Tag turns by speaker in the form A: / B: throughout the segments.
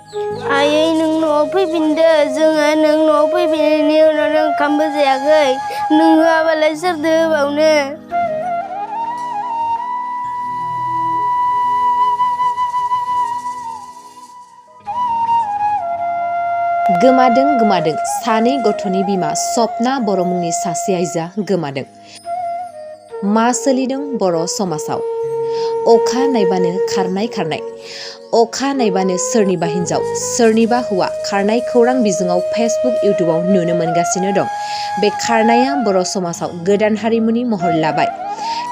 A: आयै नों न'आव फैफिनदो जोङो नों न'आव फैफिननायनि उनाव नों ओंखामबो जायाखै नों होआबालाय सोरदो होबावनो
B: गोमादों सानै गथ'नि बिमा सपना बर' मुंनि सासे आइजोआ गोमादों। मा सोलिदों बर' समाजाव? अखा नायबानो खारनाय अखा नायबानो सोरनिबा हिन्जाव सोरनिबा हौवा खारनाय खौरां बिजोङाव फेसबुक इउटुबाव नुनो मोनगासिनो दं। बे खारनाया बर' समाजाव गोदान हारिमुनि महर लाबाय।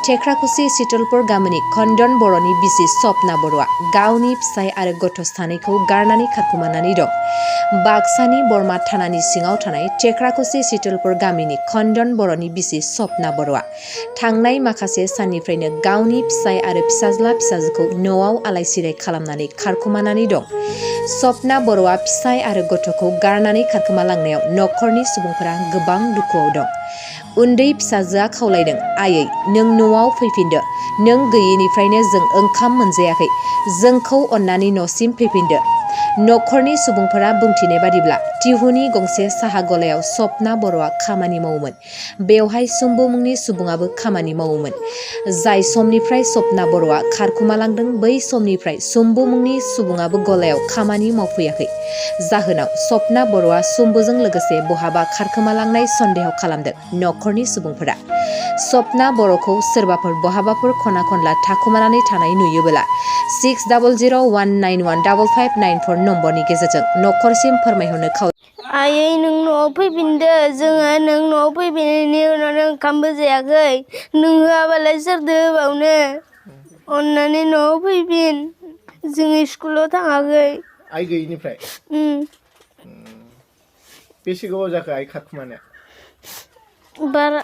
B: टेक्राकुसि सितलपुर गामिनि खन्दन बर'नि बिसि सपना बर'आ गावनि फिसाय आरो गथ' सानैखौ गारनानै खारखोमानानै दं। बाक्सानि बरमा थानानि सिङाव थानाय टेक्राकुसि सितलपुर गामिनि खन्दन बर'नि बिसि सपना बर'आ थांनाय माखासे साननिफ्रायनो गावनि फिसाय आरो फिसाज्ला फिसाजोखौ न'आव आलाय सिलाय खालामनानै खारखोमानानै दं। सपना बर'आ फिसाय आरो गथ'खौ गारनानै खारखोमालांनायाव नखरनि सुबुंफोरा गोबां दुखुआव दं। उन्दै फिसाजोआ खावलायदों, आयै नों न'आव फैफिनदो। नों गैयैनिफ्रायनो जों ओंखाम मोनजायाखै। जोंखौ अननानै न'सिम फैफिनदो। नखरनि सुबुंफोरा बुंथिनाय बादिब्ला टिहुनि गंसे साहा गलायाव सपना बर'आ खामानि मावोमोन। बेवहाय सुम्बु मुंनि सुबुङाबो खामानि मावोमोन। जाय समनिफ्राय सपना बर'आ खारखोमालांदों बै समनिफ्राय सुम्बु मुंनि सुबुङाबो गलायाव खामानि मावफैयाखै। जाहोनाव सपना बर'आ सुम्बुजों लोगोसे बहाबा खारखोमालांनाय सन्देह खालामदों नखरनि सुबुंफोरा। सपना बर'खौ सोरबाफोर बहाबाफोर खना खनला थाखुमानानै थानाय नुयोबोला 6001915594 नम्बरनि गेजेरजों नखरसिम फोरमायहरनो
A: आयै नों न'आव फैफिनदो जोङो नों न'आव फैफिननायनि उनाव नों ओंखामबो जायाखै नों होआबालाय सोरदो होबावनो अननानै न'आव फैफिन जों स्कुलाव थाङाखै
C: आइ गैयिनिफ्राय बेसे गोबाव जाखो आइ खारखोमानाया?
A: बारा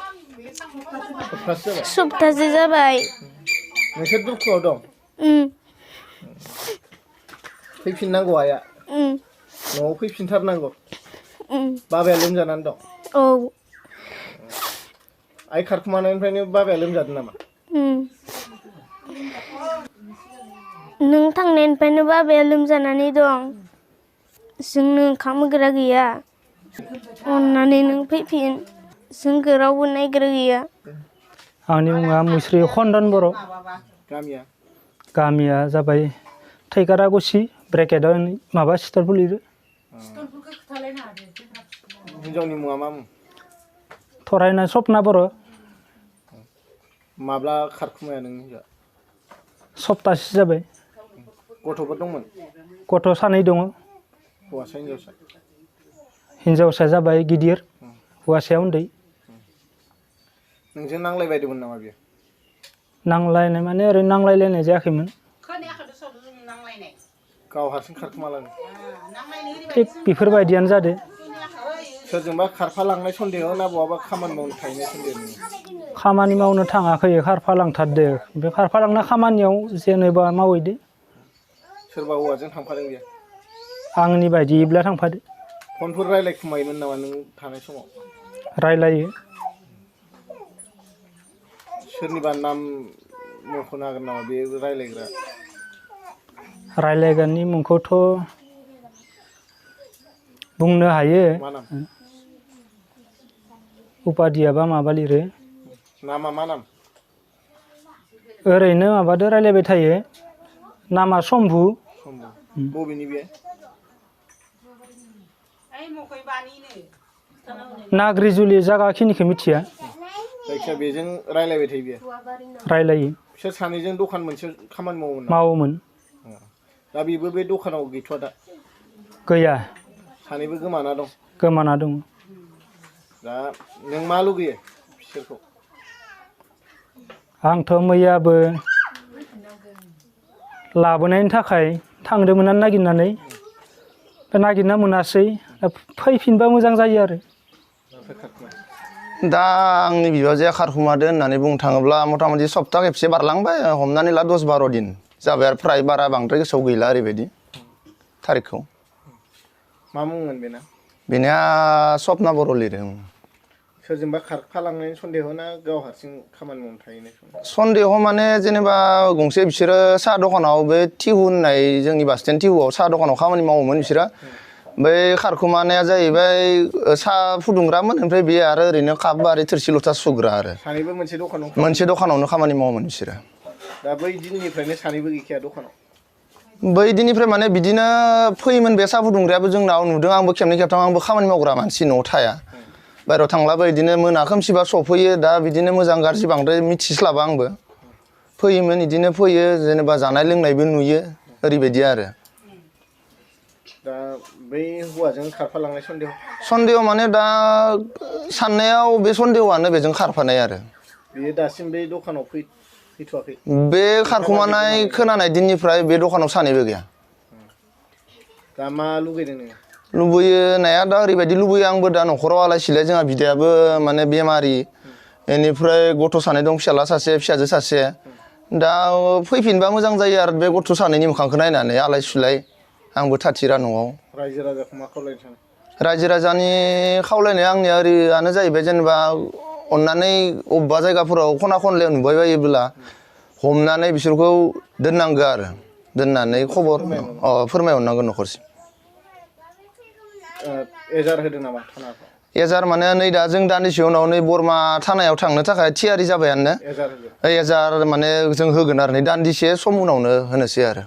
A: सप्तासे जाबाय।
C: नोंसोर दुखुआव दं? फैफिननांगौ आइया न'आव फैफिनथारनांगौ। बाबाया लोमजानानै दं?
A: औ।
C: आइ खारखोमानायनिफ्रायनो बाबाया लोमजादों नामा?
A: नों थांनायनिफ्रायनो बाबाया लोमजानानै दं। जोंनो ओंखाम होग्रा गैया। अननानै नों फैफिन जोंखौ रावबो नायग्रा गैया।
D: आंनि मुङा मुस्रि खन्दन बर'। गामिया जाबाय थैखारागुसि ब्रेकेटआव माबा सितलपुर लिरो।
C: हिनजावनि मुङा मा मुं?
D: थरायनाय सपना बर'।
C: माब्ला खारखोमाया नों हिनजावआ?
D: सप्तासे जाबाय।
C: गथ'फोर दंमोन?
D: गथ' सानै दङ।
C: हौवासा हिनजावसा?
D: हिनजावसाया जाबाय गिदिर, हौवासाया उन्दै।
C: नोंजों नांलायबायदोंमोन नामा बियो?
D: नांलायनाय माने ओरैनो नांलायलायनाय जायाखैमोन।
C: गाव हारसिं खारखोमालाङो?
D: थिग बेफोरबायदियानो जादों।
C: सोरजोंबा खारफालांनाय सन्देह ना बहाबा खामानि मावनो थाहैनाय सन्देह?
D: खामानि मावनो थाङाखै खारफालांथारदो। बे खारफालांनाय खामानियाव जेनेबा मावहैदो।
C: सोरबा हौवाजों थांफादों बेयो?
D: आंनि बायदिब्ला थांफादो।
C: फनफोर रायलायखुमायोमोन नामा नों थानाय समाव?
D: रायलायो।
C: सोरनिबा नाम मख'नो हागोन नामा बे रायलायग्रा?
D: रायलायग्रानि मुंखौथ' बुंनो हायो।
C: मा नाम?
D: उपाधियाबा माबा लिरो।
C: नामा मा नाम?
D: ओरैनो माबादो रायलायबाय थायो। नामा शम्भु।
C: बबेनि बे?
D: नाग्रिजुलि जायगाखिनिखौ मिथिया।
C: जायखिया बेजों रायलायबाय थायो बियो?
D: रायलायो।
C: बिसोर सानैजों दखान मोनसे खामानि मावोमोन नामा?
D: मावोमोन।
C: दा बेबो बे दखानाव गैथ'वा दा?
D: गैया।
C: सानैबो गोमाना दं?
D: गोमाना दं।
C: दा नों मा लुगैयो बिसोरखौ?
D: आंथ' मैयाबो लाबोनायनि थाखाय थांदोंमोन नागिरनानै नागिरना मोनासै। फैफिनबा मोजां जायो आरो।
E: दा आंनि बिबाजैया खारखोमादों होननानै बुंनो थाङोब्ला मथा मथि सप्ता खेबसे बारलांबाय। हमनानै ला 10-12 दिन जाबाय आरो फ्राय बारा बांद्राय गोसोआव गैला ओरैबायदि थारिखखौ।
C: मा मुंमोन बेना?
E: बेनिया सपना बर' लिरो।
C: सोरजोंबा खारफालांनायनि सन्देह ना गाव हारसिं खामानि मावनो थाहैनाय
E: सन्देह माने जेनेबा गंसे बिसोरो साहा दखानाव बे टिहु होननाय जोंनि बास स्टेन्ड टिहुआव साहा दखानाव खामानि मावोमोन बिसोरो बै खारखुमानाया जाहैबाय साहा फुदुंग्रामोन ओमफ्राय बेयो आरो ओरैनो काप आरि थोरसि लथा सुग्रा आरो
C: सानैबो
E: मोनसे दखानावनो खामानि मावोमोन बिसोरो
C: दा बै दिननिफ्रायनो सानैबो गैखाया दखानाव
E: बै दिननिफ्राय माने बिदिनो फैयोमोन बे साहा फुदुंग्रायाबो जोंनाव नुदों आंबो खेबनै खेबथाम आंबो खामानि मावग्रा मानसि न'आव थाया बाहेरायाव थांलाबो बिदिनो मोना खोमसिबा सफैयो दा बिदिनो मोजां गाज्रि बांद्राय मिथिस्लाबा आंबो फैयोमोन बिदिनो फैयो जेनेबा जानाय लोंनायबो नुयो ओरैबायदि आरो
C: दा बै हौवाजों खारफालांनाय
E: सन्देह माने दा साननायाव बे सन्देहआनो बेजों खारफानाय आरो
C: बेयो दासिम बे दखानाव फैथ'वाखै
E: बे खारखुमानाय खोनानाय दिननिफ्राय बे दखानाव सानैबो गैया
C: दा मा लुगैदों नोङो
E: लुबैनाया दा ओरैबायदि लुबैयो आंबो दा न'खराव आलाय सिलाय जोंहा बिदायाबो माने बेमारि बेनिफ्राय गथ' सानै दं फिसाला सासे फिसाजो सासे दा फैफिनबा मोजां जायो आरो बे गथ' सानैनि मोखांखौ नायनानै आलाय सिलाय आंबो थाथिरा न'आव
C: रायजो राजाखौ मा खावलायनो सानो
E: रायजो राजानि खावलायनाया आंनिया ओरैयानो जाहैबाय जेनेबा अननानै अबेबा जायगाफोराव खना खनलायाव नुबाय बायोब्ला हमनानै बिसोरखौ दोननांगौ आरो दोननानै खबर फोरमायहरनांगौ न'खरसिम
C: एजार होदों नामा थानाखौ
E: एजार माने नै दा जों दान्दिसे उनाव नै बरमा थानायाव थांनो थाखाय थियारि जाबायानो एजार माने जों होगोन आरो नै दान्दिसे सम उनावनो होनोसै आरो